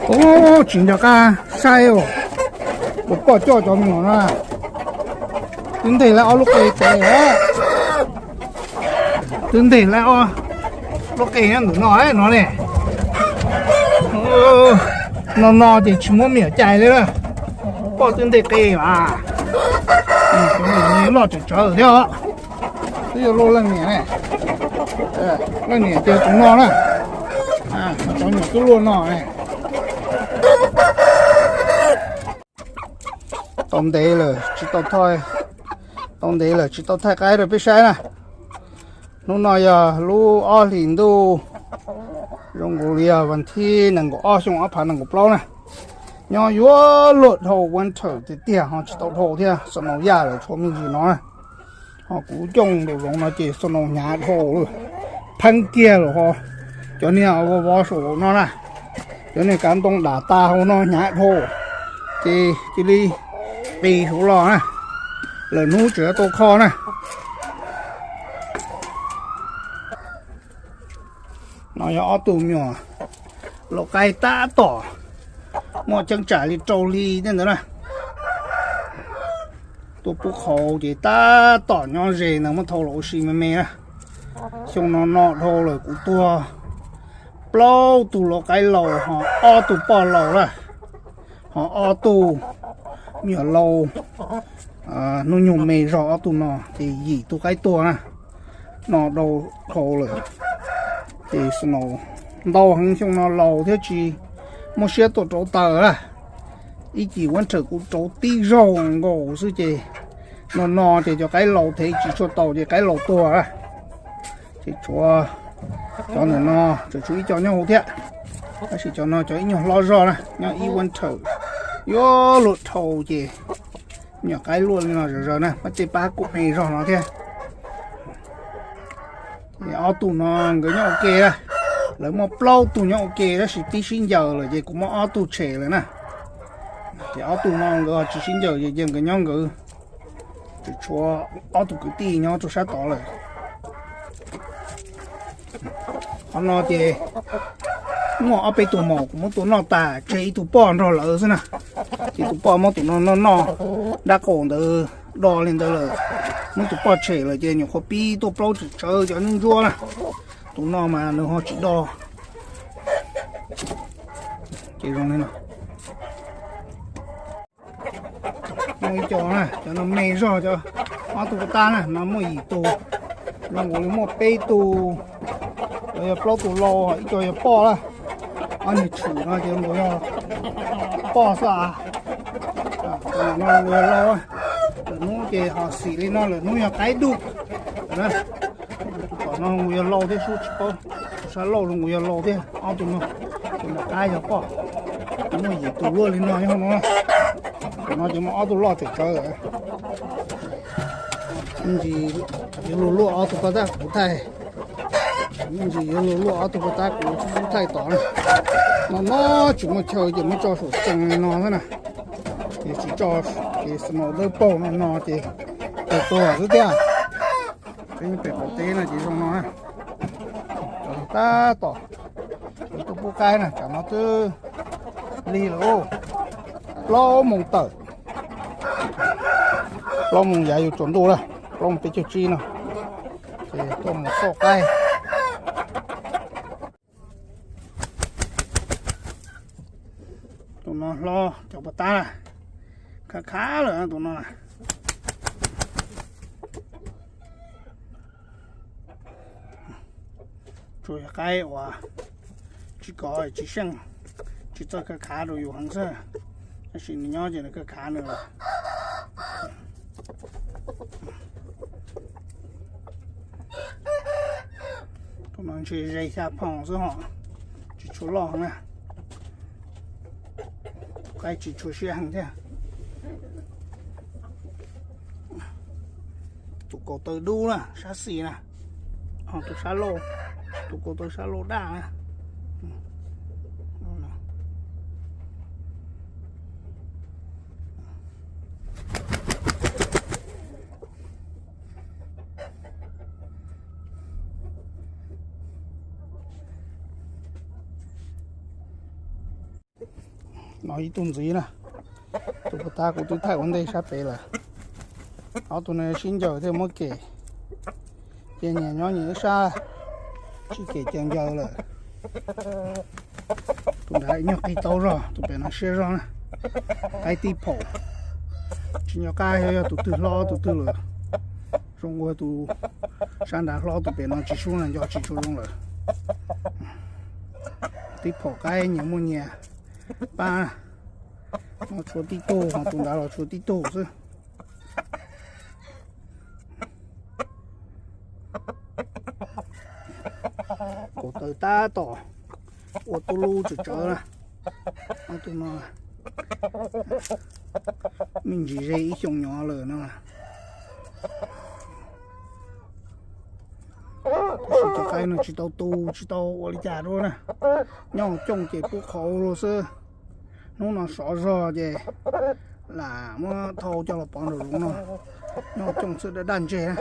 Ub, tsis nco qab saib os, kuv pom coj cov me nyuam no. Twb nteg lawv ob lub qe tes, twb nteg lawv ob lub qe nyob ntawm no no ne. No no ces tsis muab me nyuam cais li lawm. Poj twb nteg qe mas, loj tsawv tsawv thiab os. Twb yog luaj leej niam ne, leej niam ces tus no na, cov nyuam twb luaj no ne. Tau ntev lawm tsis tau thaij, tau ntev lawm tsis tau thaij qaib rau peb saib na. Hnub no yog lub ob hlis ntuj, zoo nkaus li yog vas thib nees nkaum ob xyoo ob phav nees nkaum plaub na. Nyob yuav luag dhau winter tiag tiag ho tsis tau dhau thiab, snow yaj lawm tshuav me ntsis no na. Ho kuv coj nraum zoov no ces snow hnyav dhau lawm, pheeb kiag lawm ho. Cov niag vov vov saum no na, cov niag kav ntoo dam tas hauv no hnyav dhau, ces cia li qis saud los na. Lwm hnub tseem yuav tau kho na. No yog ob tug me nyuam lau qaib tab tom muaj cheeb tsam li rau hli tej ntawd na. Tuaj pub qhauv ces tab tom nyob ze ntawd muab thau los ua si me me na. Xyoo no no dhau lawm kuv tuag plaub tug lau qaib laus ho ob tug poj laus lawm, ho ob tug me nyuam lau hnub nyoog me zog ob tug no ces yim tug qaib tuag na. No dhau dhau lawm ces snow ntau heev, xyoo no laus thiab tsis muaj siab tuaj rauv taws lawm. Ib cim winter kuv rauv tib zaug nkaus xwb ces no no ces cov qaib laus thev tsis tshua tau ces qaib laus tuag lawm. Ces tshuav cov ntawm no tseem tshuav ib co nyob hauv thiab, tab sis cov no cov ib nyuag hlob zog na, nyob ib winter yuav luag dhau ces me nyuam qaib luaj li no zom zaws na, pab tej pab kuj me zog no thiab. Ces ob tug no nkawd nyob ua ke, lawv muaj plaub tug nyob ua ke tab sis pib sib ncaws lawm ces kuv muab ob tug tshem lawm na. Ces ob tug no nkawd ho tsis sib ncaws ces cia nkawd nyob nkawd, tseem tshuav ob tug kwv tij nyob rau sab tod lawm. Qhov no ces muaj ob peb tug maum kuv muab tua noj tas tseg ib tug poj nrog lawv xwb na. Ces tus poj muab tus no noj noj, dab qaum ntawd do li ntawd lawm, muab tus poj tshem lawm ces nyuam qhuav pib tuaj plaub tsawv tsawv cov ntsuab ntsuab na. Tus no mas nws ho tsis do. Ces zoo li no. Muaj ib co na, cov no me zog, cov ob tug paj tab na no muaj yim tus, zoo nkaus li muaj peb tug, cov yog plaub tus lau, ib co yog poj lawm. Ob niag tshwm no ces zoo nkaus yog poj xwb. No zoo nkaus yog lau, lwm hnub ces ho xim li no, lwm hnub yog qaib duj. Tus tom no zoo nkaus yog lau thiab, sub tsis paub. Tus sab laug zoo nkaus yog lau thiab, ob tug no. Tus nram qab yog poj. Muaj yim tus luaj li no nyob no. Tus no ces muaj ob tug loj tsawv tsawv lawm. Me ntsis yuav luag luaj ob tug paj tab kuv thaij. Me ntsis yuav luag luaj ob tug paj tab kuv thaij tod na. No no tsis muaj chaw ces muab tso saum tsees li no xwb na. Ces tsis tso, ces snow dawb paug no no ces tuag xwb thiab. Peb pem qaum teb no ces zoo no na. Cov no tab tom tuaj pub qaib na, tsam no twb lig lawm, plaub moos tawm, plaub moos yav yuav tsaus ntuj lawm, plaub moos peb caug tsib no, ces tuaj mus xauj qaib. Tus no hlob cov paj tab na, khav khav lawm tus no na. Tsuas yog qaib uas tsis kov tsis seej, tsis txawj khav khav rau yus heev xwb, tab sis nws nyob ces nws khav khav nws lawm. Tus no ntshe ze xya pound xwb ho, tsis tshua loj heev na. Qaib tsis tshua siab heev thiab. Tus kaus taw dub na, sab xis na, ho tus sab laug, tus kaus taw sab laug daj na. No ib tug ntxiv na, tus puag ta kuv twb thaij ua ntej sab pem lawm. Ob tug no sib ncaws thiaj muab kem, ces nyias nyob nyias ib sab, sib kem ces ncaws lawm. Tus nrad nyuag qis tau zog, tus pem no siab zog na. Qaib tib phaum, tsis nco qab xyov yog tus twg hlob tus twg lawm. Zoo ua tus sab nrad hlob, tus pem no tsis sub na, nco tsis tshua zoo lawm. Tib phaum qaib nyias muaj nyias pab. No tshuav tib tug, ho tus nrad los tshuav tib tug xwb. Kaum tawm tab tom ua tub lub tsawv tsawv na. Ob tug no me ntsis ze ib xyoos nyob lawm no. Tab sis cov qaib no tsis tau tu tsis tau ua li cas dua na. Nyob cooj ces pub qhauv xwb. Hnub no sov zog ces lam muab thau coj los pov nraum zoov no. Nyob cooj xwb daj daj ntseg na.